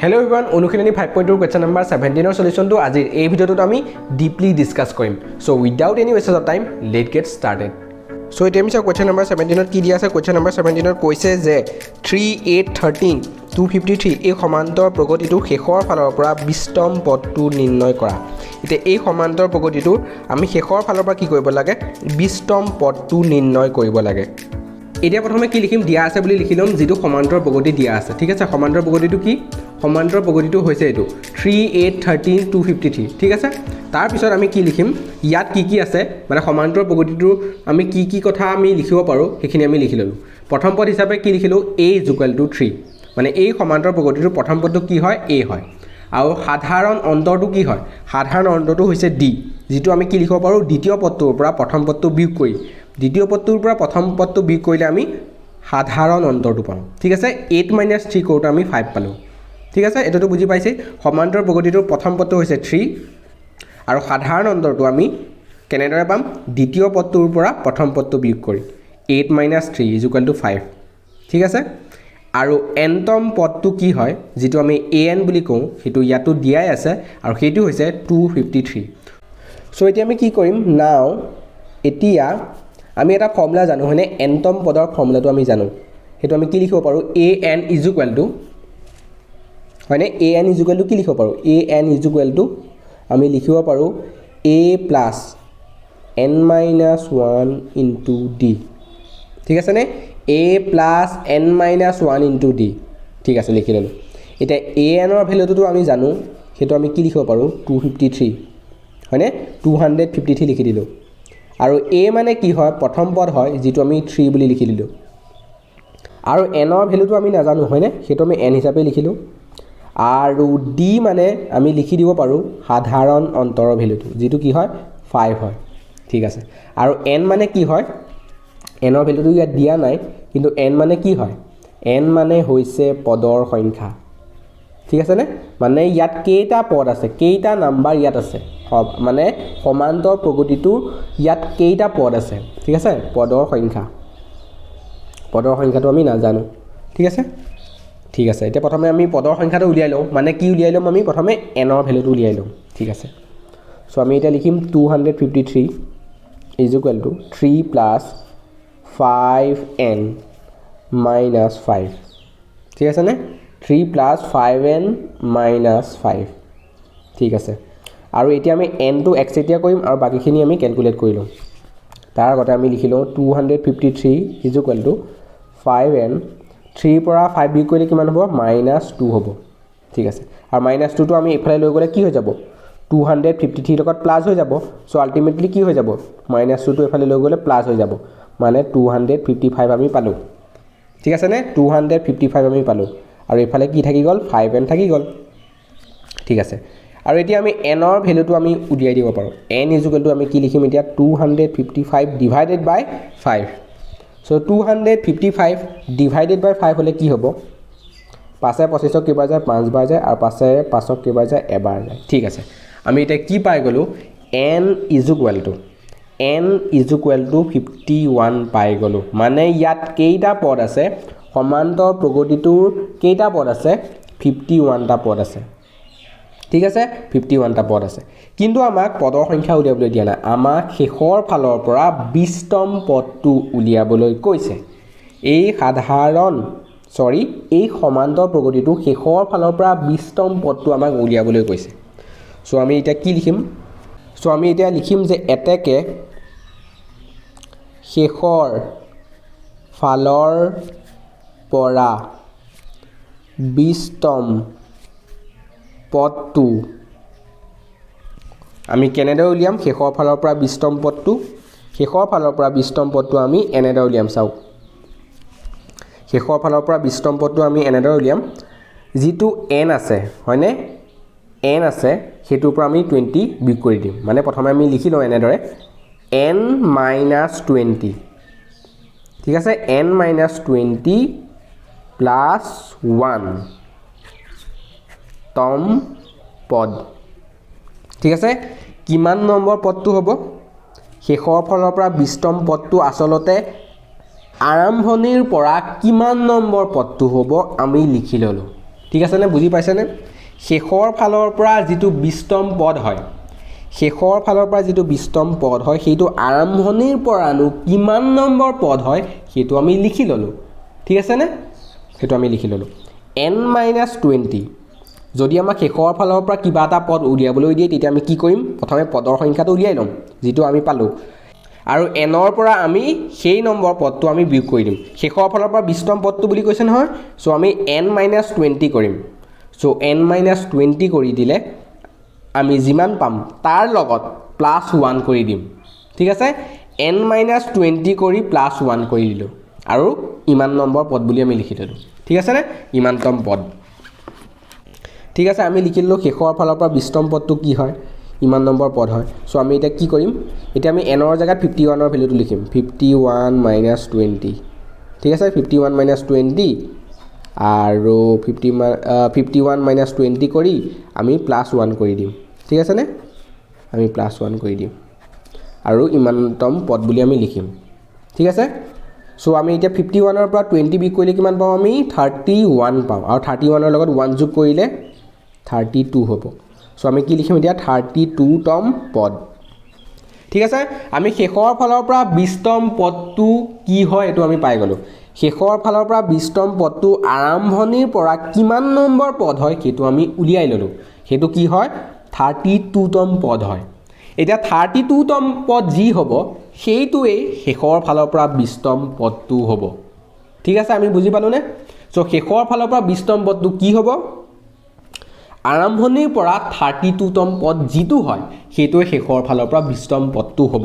Hello' everyone, অনুশীলনী 5.2 question number 17ৰ চলিউশ্যনটো আজিৰ এই ভিডিঅ'টোত আমি ডিপলি ডিছকাছ কৰিম। So without any wastage of time, let get started. So এতিয়া আমি চাওঁ কুৱেশ্যন নম্বৰ 17ত কি দিয়া আছে। কুৱেশ্যন নম্বৰ 17ত কৈছে যে 3, 8, 13, 253 এই সমান্তৰ প্ৰগতিটোৰ শেষৰ ফালৰ পৰা 20তম পদটো নিৰ্ণয় কৰা। এতিয়া এই সমান্তৰ প্ৰগতিটোৰ আমি শেষৰ ফালৰ পৰা কি কৰিব লাগে? 20তম পদটো নিৰ্ণয় কৰিব লাগে। এতিয়া প্ৰথমে কি লিখিম? দিয়া আছে বুলি লিখি ল'ম, যিটো সমান্তৰ প্ৰগতি দিয়া আছে। ঠিক আছে। সমান্তৰ প্ৰগতিটো কি? সমান্তৰ প্ৰগতিটো হৈছে এইটো 3, 8, 13, 253। ঠিক আছে। তাৰপিছত আমি কি লিখিম? ইয়াত কি কি আছে, মানে সমান্তৰ প্ৰগতিটোৰ আমি কি কি কথা আমি লিখিব পাৰোঁ, সেইখিনি আমি লিখি ল'লোঁ। প্ৰথম পদ হিচাপে কি লিখিলোঁ? A is equal to 3। মানে এই সমান্তৰ প্ৰগতিটোৰ প্ৰথম পদটো কি হয়? এ হয়। আৰু সাধাৰণ অন্তৰটো কি হয়? সাধাৰণ অন্তৰটো হৈছে ডি, যিটো আমি কি লিখিব পাৰোঁ? দ্বিতীয় পদটোৰ পৰা প্ৰথম পদটো বিয়োগ কৰি। দ্বিতীয় পদটোৰ পৰা প্ৰথম পদটো বিয়োগ কৰিলে আমি সাধাৰণ অন্তৰটো পাওঁ। ঠিক আছে। এইট মাইনাছ থ্ৰী কৰোঁতে আমি ফাইভ পালোঁ। ঠিক আছে। এইটোতো বুজি পাইছেই। সমান্তৰ প্ৰগতিটোৰ প্ৰথম পদটো হৈছে থ্ৰী আৰু সাধাৰণ অন্তৰটো আমি কেনেদৰে পাম? দ্বিতীয় পদটোৰ পৰা প্ৰথম পদটো বিয়োগ কৰি, 8 minus 3 is equal to 5। ঠিক আছে। আৰু এনতম পদটো কি হয়, যিটো আমি এ এন বুলি কওঁ, সেইটো ইয়াতো দিয়াই আছে আৰু সেইটো হৈছে 253। চ' এতিয়া আমি কি কৰিম? নাও এতিয়া আমি এটা ফৰ্মুলা জানো, হয়নে? এনতম পদৰ ফৰ্মুলাটো আমি জানো। সেইটো আমি কি লিখিব পাৰোঁ? A n is equal to, হয়নে? A n is equal to কি লিখিব পাৰোঁ? A n is equal to আমি লিখিব পাৰোঁ a plus n minus 1 into d। ঠিক আছেনে? A plus n minus 1 into d। ঠিক আছে, লিখি ল'লোঁ। এতিয়া এ এনৰ ভেলুটোতো আমি জানো। সেইটো আমি কি লিখিব পাৰোঁ? 253, হয়নে? 253 লিখি দিলোঁ। আৰু এ মানে কি হয়? প্ৰথম পদ হয়, যিটো আমি থ্ৰী বুলি লিখি দিলোঁ। আৰু এনৰ ভেলুটো আমি নাজানো, হয়নে? সেইটো আমি এন হিচাপে লিখিলোঁ। আৰু ডি মানে আমি লিখি দিব পাৰোঁ সাধাৰণ অন্তৰৰ ভেলুটো, যিটো কি হয়? ফাইভ হয়। ঠিক আছে। আৰু এন মানে কি হয়? এনৰ ভেলুটো ইয়াত দিয়া নাই, কিন্তু এন মানে কি হয়? এন মানে হৈছে পদৰ সংখ্যা। ঠিক আছেনে? মানে ইয়াত কেইটা পদ আছে, কেইটা নাম্বাৰ ইয়াত আছে, মানে সমান্তৰ প্ৰগতিটোৰ ইয়াত কেইটা পদ আছে। ঠিক আছে। পদৰ সংখ্যা, পদৰ সংখ্যাটো আমি নাজানো। ঠিক আছে। ঠিক আছে। এতিয়া প্ৰথমে আমি পদৰ সংখ্যাটো উলিয়াই লওঁ। মানে কি উলিয়াই ল'ম? আমি প্ৰথমে এনৰ ভেলুটো উলিয়াই ল'ম। ঠিক আছে। চ' আমি এতিয়া লিখিম 253 is equal to 3 plus 5 n minus 5। ঠিক আছেনে? 3 plus 5 n minus 5। ঠিক আছে। আৰু এতিয়া আমি এনটো একচেটীয়া কৰিম আৰু বাকীখিনি আমি কেলকুলেট কৰি ল'ম। তাৰ আগতে আমি লিখি লওঁ 253 is equal to 5 n। থ্ৰীৰ পৰা ফাইভ বিয়োগ কৰিলে কিমান হ'ব? মাইনাছ টু হ'ব। ঠিক আছে। আৰু মাইনাছ টুটো আমি এইফালে লৈ গ'লে কি হৈ যাব? 253ৰ লগত প্লাছ হৈ যাব। চ' আল্টিমেটলি কি হৈ যাব? মাইনাছ টুটো এইফালে লৈ গ'লে প্লাছ হৈ যাব, মানে 255 আমি পালোঁ। ঠিক আছেনে? 255 আমি পালোঁ। আৰু এইফালে কি থাকি গ'ল? ফাইভ এন থাকি গ'ল। ঠিক আছে। আৰু এতিয়া আমি এনৰ ভেলুটো আমি উলিয়াই দিব পাৰোঁ। এন is equal two আমি কি লিখিম এতিয়া? 255 divided by 5। So 255 divided by 5 হ'লে কি হ'ব? পাঁচে 25ক কেইবাৰ যায়? পাঁচবাৰ যায়। আৰু পাঁচেৰে পাঁচক কেইবাৰ যায়? এবাৰ যায়। ঠিক আছে। আমি এতিয়া কি পাই গ'লোঁ? N is equal to 51 পাই গ'লোঁ। মানে ইয়াত কেইটা পদ আছে? সমান্তৰ প্ৰগতিটোৰ কেইটা পদ আছে? 51টা পদ আছে। ঠিক আছে, 51টা পদ আছে। কিন্তু আমাক পদৰ সংখ্যা উলিয়াবলৈ দিয়া নাই, আমাক শেষৰ ফালৰ পৰা 20তম পদটো উলিয়াবলৈ কৈছে। এই সাধাৰণ, চৰি, এই সমান্তৰ প্ৰগতিটো শেষৰ ফালৰ পৰা 20তম পদটো আমাক উলিয়াবলৈ কৈছে। চ' আমি এতিয়া কি লিখিম? চ' আমি এতিয়া লিখিম যে এতেকে শেষৰ ফালৰ পৰা 20তম পদটো আমি কেনেদৰে উলিয়াম? শেষৰ ফালৰ পৰা 20তম পদটো, শেষৰ ফালৰ পৰা 20তম পদটো আমি এনেদৰে উলিয়াম। চাওক, শেষৰ ফালৰ পৰা 20তম পদটো আমি এনেদৰে উলিয়াম। যিটো এন আছে, হয়নে? এন আছে, সেইটোৰ পৰা আমি 20 বিয়োগ কৰি দিম। মানে প্ৰথমে আমি লিখি লওঁ এনেদৰে, এন মাইনাছ 20। ঠিক আছে। N minus 20 plus 1 তম পদ। ঠিক আছে। কিমান নম্বৰ পদটো হ'ব? শেষৰ ফালৰ পৰা 20তম পদটো আচলতে আৰম্ভণিৰ পৰা কিমান নম্বৰ পদটো হ'ব, আমি লিখি ল'লোঁ। ঠিক আছেনে? বুজি পাইছেনে? শেষৰ ফালৰ পৰা যিটো 20তম পদ হয়, শেষৰ ফালৰ পৰা যিটো 20তম পদ হয়, সেইটো আৰম্ভণিৰ পৰানো কিমান নম্বৰ পদ হয়, সেইটো আমি লিখি ল'লোঁ। ঠিক আছেনে? সেইটো আমি লিখি ল'লোঁ এন মাইনাছ 20। যদি আমাক শেষৰ ফালৰ পৰা কিবা এটা পদ উলিয়াবলৈ দিয়ে, তেতিয়া আমি কি কৰিম? প্ৰথমে পদৰ সংখ্যাটো উলিয়াই ল'ম, যিটো আমি পালোঁ, আৰু এনৰ পৰা আমি সেই নম্বৰ পদটো আমি বিয়োগ কৰি দিম। শেষৰ ফালৰ পৰা 20তম পদটো বুলি কৈছে নহয়? চ' আমি এন মাইনাছ 20 কৰিম। চ' এন মাইনাছ 20 কৰি দিলে আমি যিমান পাম, তাৰ লগত প্লাছ ওৱান কৰি দিম। ঠিক আছে? এন মাইনাছ 20 কৰি প্লাছ ওৱান কৰি দিলোঁ আৰু ইমান নম্বৰ পদ বুলি আমি লিখি থলোঁ। ঠিক আছেনে? ইমানতম পদ। ঠিক আছে, আমি লিখি দিলোঁ শেষৰ ফালৰ পৰা 20তম পদটো কি হয়, ইমান নম্বৰ পদ হয়। চ' আমি এতিয়া কি কৰিম? এতিয়া আমি এনৰ জেগাত 51ৰ ভেলুটো লিখিম, 51 মাইনাছ 20। ঠিক আছে, 51 মাইনাছ 20 আৰু 51 মাইনাছ 20 কৰি আমি প্লাছ ওৱান কৰি দিম। ঠিক আছেনে? আমি প্লাছ ওৱান কৰি দিম আৰু ইমানতম পদ বুলি আমি লিখিম। ঠিক আছে। চ' আমি এতিয়া 51ৰ পৰা 20 বিয়োগ কৰিলে কিমান পাওঁ? আমি 31 পাওঁ আৰু 31ৰ লগত ওৱান যোগ কৰিলে 32 হ'ব। চ' আমি কি লিখিম এতিয়া? 32তম পদ। ঠিক আছে, আমি শেষৰ ফালৰ পৰা 20তম পদটো কি হয়, এইটো আমি পাই গ'লোঁ। শেষৰ ফালৰ পৰা 20তম পদটো আৰম্ভণিৰ পৰা কিমান নম্বৰ পদ হয়, সেইটো আমি উলিয়াই ল'লোঁ। সেইটো কি হয়? 32তম পদ হয়। এতিয়া 32তম পদ যি হ'ব, সেইটোৱেই শেষৰ ফালৰ পৰা 20তম পদটো হ'ব। ঠিক আছে, আমি বুজি পালোঁনে? চ' শেষৰ ফালৰ পৰা 20তম পদটো কি হ'ব? আৰম্ভণিৰ পৰা 32তম পদ যিটো হয়, সেইটোৱে শেষৰ ফালৰ পৰা 20তম পদটো হ'ব।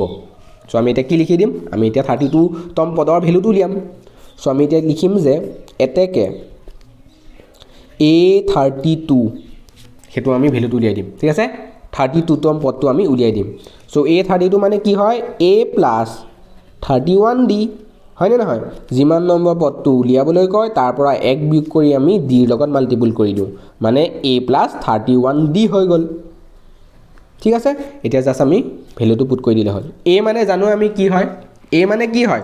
চ' আমি এতিয়া কি লিখি দিম? আমি এতিয়া 32তম পদৰ ভেলুটো উলিয়াম। চ' আমি এতিয়া লিখিম যে এতেকে এ 32, সেইটো আমি ভেলুটো উলিয়াই দিম। ঠিক আছে, 32তম পদটো আমি উলিয়াই দিম। চ' এ 32 মানে কি হয়? A plus 31 d, হয়নে নহয়? যিমান নম্বৰ পদটো উলিয়াবলৈ কয়, তাৰ পৰা এক বিয়োগ কৰি আমি ডিৰ লগত মাল্টিপুল কৰি দিওঁ, মানে a plus 31 d হৈ গ'ল। ঠিক আছে, এতিয়া জাষ্ট আমি ভেলুটো পুট কৰি দিলে হ'ল। এ মানে জানো আমি কি হয়? এ মানে কি হয়?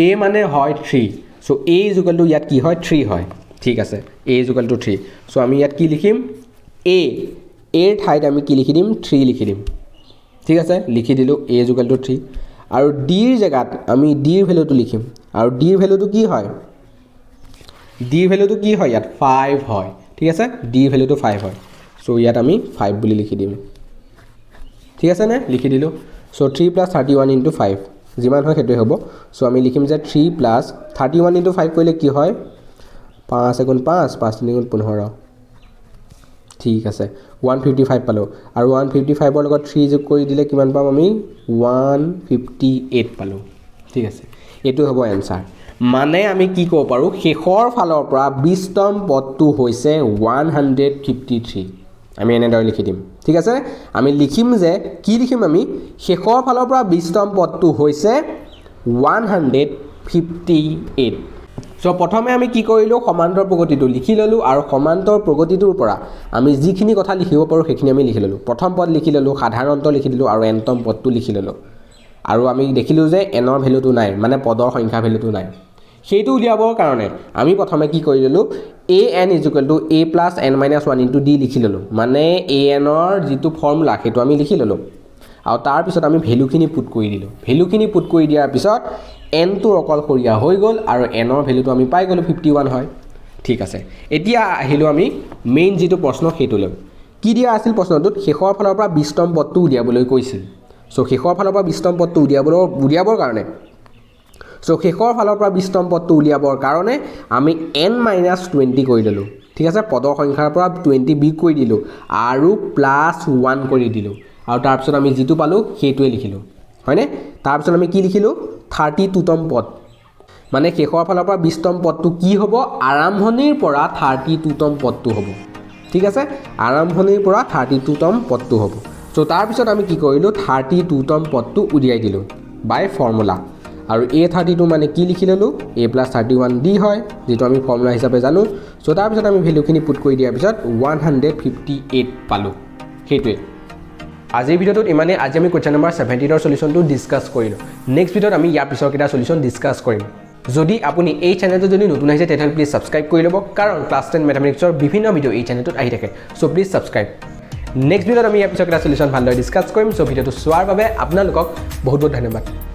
এ মানে হয় 3। So a is equal to ইয়াত কি হয়? থ্ৰী হয়। ঠিক আছে, a is equal to 3। So আমি ইয়াত কি লিখিম? এৰ ঠাইত আমি কি লিখি দিম? থ্ৰী লিখি দিম। ঠিক আছে, লিখি দিলোঁ a is equal to 3 আৰু ডিৰ জেগাত আমি ডিৰ ভেলুটো লিখিম। আৰু ডিৰ ভেলুটো কি হয়? ডিৰ ভেলুটো কি হয় ইয়াত? ফাইভ হয়। ঠিক আছে, ডিৰ ভেলুটো ফাইভ হয়। চ' ইয়াত আমি ফাইভ বুলি লিখি দিম। ঠিক আছেনে? লিখি দিলোঁ। So 3 plus 31 into 5 যিমান হয়, সেইটোৱে হ'ব। চ' আমি লিখিম যে 3 plus 31 into 5 কৰিলে কি হয়? পাঁচ এগুণ পাঁচ, পাঁচ তিনি গুণ 15। ঠিক আছে, 155 পালোঁ আৰু 155ৰ লগত থ্ৰী যোগ কৰি দিলে কিমান পাম আমি? 158 পালোঁ। ঠিক আছে, এইটো হ'ব এনচাৰ। মানে আমি কি ক'ব পাৰোঁ? শেষৰ ফালৰ পৰা 20তম পদটো হৈছে 153। আমি এনেদৰে লিখি দিম। ঠিক আছে, আমি লিখিম যে কি লিখিম আমি? শেষৰ ফালৰ পৰা 20তম পদটো হৈছে 158। চ' প্ৰথমে আমি কি কৰিলোঁ? সমান্তৰ প্ৰগতিটো লিখি ল'লোঁ আৰু সমান্তৰ প্ৰগতিটোৰ পৰা আমি যিখিনি কথা লিখিব পাৰোঁ, সেইখিনি আমি লিখি ল'লোঁ। প্ৰথম পদ লিখি ল'লোঁ, সাধাৰণত লিখি দিলোঁ আৰু এনতম পদটো লিখি ল'লোঁ। আৰু আমি দেখিলোঁ যে এনৰ ভেলুটো নাই, মানে পদৰ সংখ্যা ভেলুটো নাই। সেইটো উলিয়াবৰ কাৰণে আমি প্ৰথমে কি কৰি ল'লোঁ? A n is equal to a plus n minus 1 into d লিখি ল'লোঁ, মানে এ এনৰ যিটো ফৰ্মুলা, সেইটো আমি লিখি ল'লোঁ আৰু তাৰপিছত আমি ভেলুখিনি পুট কৰি দিলোঁ। ভেলুখিনি পুট কৰি দিয়াৰ পিছত এনটো অকলশৰীয়া হৈ গ'ল আৰু এনৰ ভেলুটো আমি পাই গ'লোঁ, 51 হয়। ঠিক আছে, এতিয়া আহিলোঁ আমি মেইন যিটো প্ৰশ্ন, সেইটোলৈ। কি দিয়া আছিল প্ৰশ্নটোত? শেষৰ ফালৰ পৰা 20তম পদটো উলিয়াবলৈ কৈছিল। চ' শেষৰ ফালৰ পৰা 20তম পদটো উলিয়াবৰ কাৰণে আমি এন মাইনাছ 20 কৰি ল'লোঁ। ঠিক আছে, পদৰ সংখ্যাৰ পৰা 20 বিয়োগ কৰি দিলোঁ আৰু প্লাছ ওৱান কৰি দিলোঁ আৰু তাৰপিছত আমি যিটো পালোঁ, সেইটোৱে লিখিলোঁ, হয়নে? তাৰপিছত আমি কি লিখিলোঁ? 32তম পদ, মানে শেষৰ ফালৰ পৰা 20তম পদটো কি হ'ব? আৰম্ভণিৰ পৰা 32তম পদটো হ'ব। ঠিক আছে, আৰম্ভণিৰ পৰা 32তম পদটো হ'ব। চ' তাৰপিছত আমি কি কৰিলোঁ? 32তম পদটো উলিয়াই দিলোঁ বাই ফৰ্মুলা আৰু এ 32 মানে কি লিখি ল'লোঁ? A plus 31 d হয়, যিটো আমি ফৰ্মুলা হিচাপে জানো। চ' তাৰপিছত আমি ভেলুখিনি পুট কৰি দিয়াৰ পিছত 158 পালোঁ। সেইটোৱে। আজিৰ ভিডিঅ'টোত ইমানেই। আজি আমি কুৱেশ্যন নম্বৰ 17ৰ চলিউশ্যনটো ডিছকাছ কৰিলোঁ। নেক্সট ভিডিঅ'ত আমি ইয়াৰ পিছৰ কেইটা চলিউশ্যন ডিছকাছ কৰিম। যদি আপুনি এই চেনেলটো যদি নতুন আহিছে, তেতিয়াহ'লে প্লিজ ছাবস্ক্ৰাইব কৰি ল'ব, কাৰণ ক্লাছ 10 মেথামেটিক্সৰ বিভিন্ন ভিডিঅ' এই চেনেলটোত আহি থাকে। চ' প্লিজ ছাবস্ক্ৰাইব। নেক্সট ভিডিঅ'ত আমি ইয়াৰ পিছত এটা চলিউশ্যন ভালদৰে ডিছকাছ কৰিম। চ' ভিডিঅ'টো চোৱাৰ বাবে আপোনালোকক বহুত বহুত ধন্যবাদ।